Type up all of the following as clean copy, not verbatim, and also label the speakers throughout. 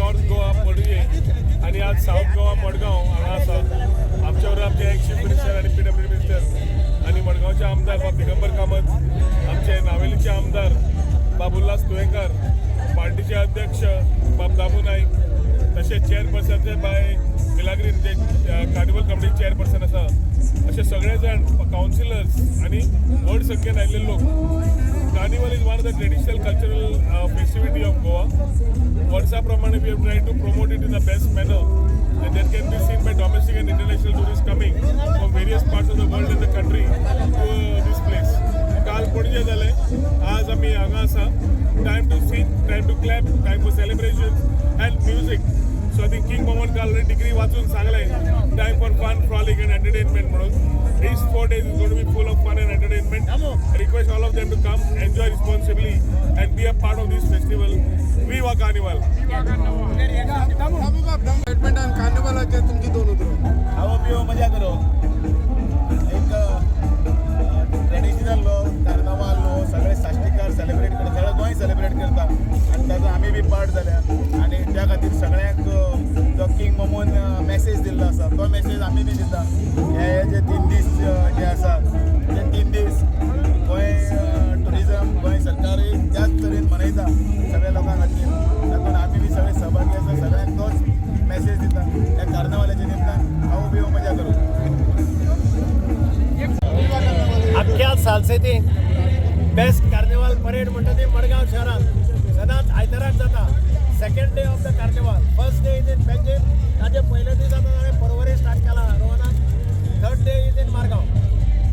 Speaker 1: North Goa Panaji आनी आज south Goa Madgaon हांगा आसा. आमच्या बरोबर आमचे एक्स चीफ मिनिस्टर आनी पीडब्ल्यू मिनिस्टर आनी मडगांवचे आमदार बाब दिगंबर कामत, आमचे नावेलीचे आमदार बाब उल्हास तुयेंकार, पार्टीचे अध्यक्ष बाब दामू नाईक, तशेंच चेअरपर्सन बाय मिलाग्रीन जे कार्निवल कमिटी चेअरपर्सन आसा, अशे सगळे जाण, कावन्सिलर्स आनी व्हड संख्येन आयिल्ले लोक. Carnival is one of the traditional cultural festivity of Goa. वर्सा प्रमाणे we have tried to promote it in the best manner, and that can be seen by domestic and international tourists coming from various parts of the world and the country to this place. काल पणजे जालें, आज आमी हांगा आसा. Time to sing, time to clap, time for celebration and music. So I think king मोमन काल decree वाचून सांगलें, time for fun, frolic and entertainment म्हणून. These 4 days is going to be full of fun and entertainment. I request all of them to come, enjoy responsibly, and be a part of this festival. Viva Carnival!
Speaker 2: Excitement आनी कार्निवलाचेर तुमची दोन उतरां.
Speaker 3: खाओ, पिओ, मजा करो. एक traditional लो कार्नावाल लो सगळे साश्टीकार celebrate करता, सगळें गोंय सेलिब्रेट करता आनी ताजो आमी बी पार्ट जाल्या. आनी त्या खातीर सगळ्यांक जो किंग मोमोन मॅसेज दिल्लो आसा, तो मॅसेज आमी बी दिता. हे जे 3 दीस जे आसा, ते 3 दीस गोंय टुरिजम, गोंय सरकारय त्याच तरेन मनयता सगळ्या लोकां खातीर. तातूंत आमी बी सगळे सहभागी आसा. सगळ्यांक तोच मॅसेज दिता ह्या कार्नावालाच्या निमतान, खाओ, पिओ, मजा करो.
Speaker 4: अख्ख्या सालसेतीन बेस्ट कार्निवाल परेड म्हणटा ती मडगांव शहरांत सदांच आयताराक जाता, second day of the Carnival. First day is in Panjim. ताजे पयले दीस आतां हांवें परवरी स्टार्ट केला रोहनान. Third day is in Margao.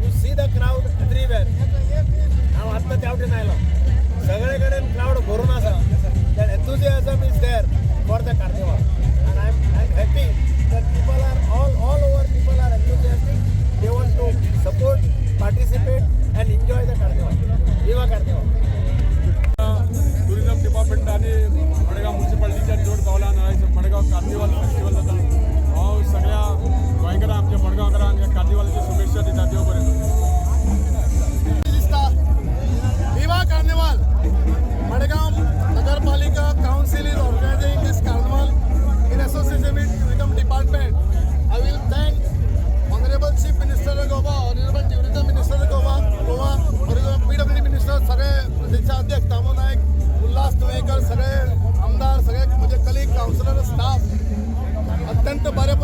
Speaker 4: You see the crowd everywhere. हांव आत्तां त्या वटेन आयलो, सगळे कडेन क्रावड भरून आसा. That enthusiasm is there for the Carnival and I am happy that people are all over, people are enthusiastic. They want to support, participate and enjoy the Carnival. Viva Carnival!
Speaker 1: Tourism department आणि मडगांव म्युनिसिपालिटीच्या जोड पावलान आयज Madgaon carnival festival जाता. हांव सगळ्या गोंयकारांक, आमच्या मडगांवकारांक ह्या कार्निवालाची शुभेच्छा दिता. देव बरें करूं.
Speaker 2: दिसता. Viva Carnival! Madgaon Nagarpalika Council is organizing this carnival in association with Tourism Department. I will thank Honorable Chief Minister of Goa, Honorable Tourism Minister of Goa, Honorable PWD Minister, सगळे प्रदेशाध्यक्ष अध्यक्ष दामू नाईक, उल्हास तुयेंकर, सगळे आमदार, सगळे म्हजे कलीग, कावन्सिलर, स्टाफ. अत्यंत बऱ्या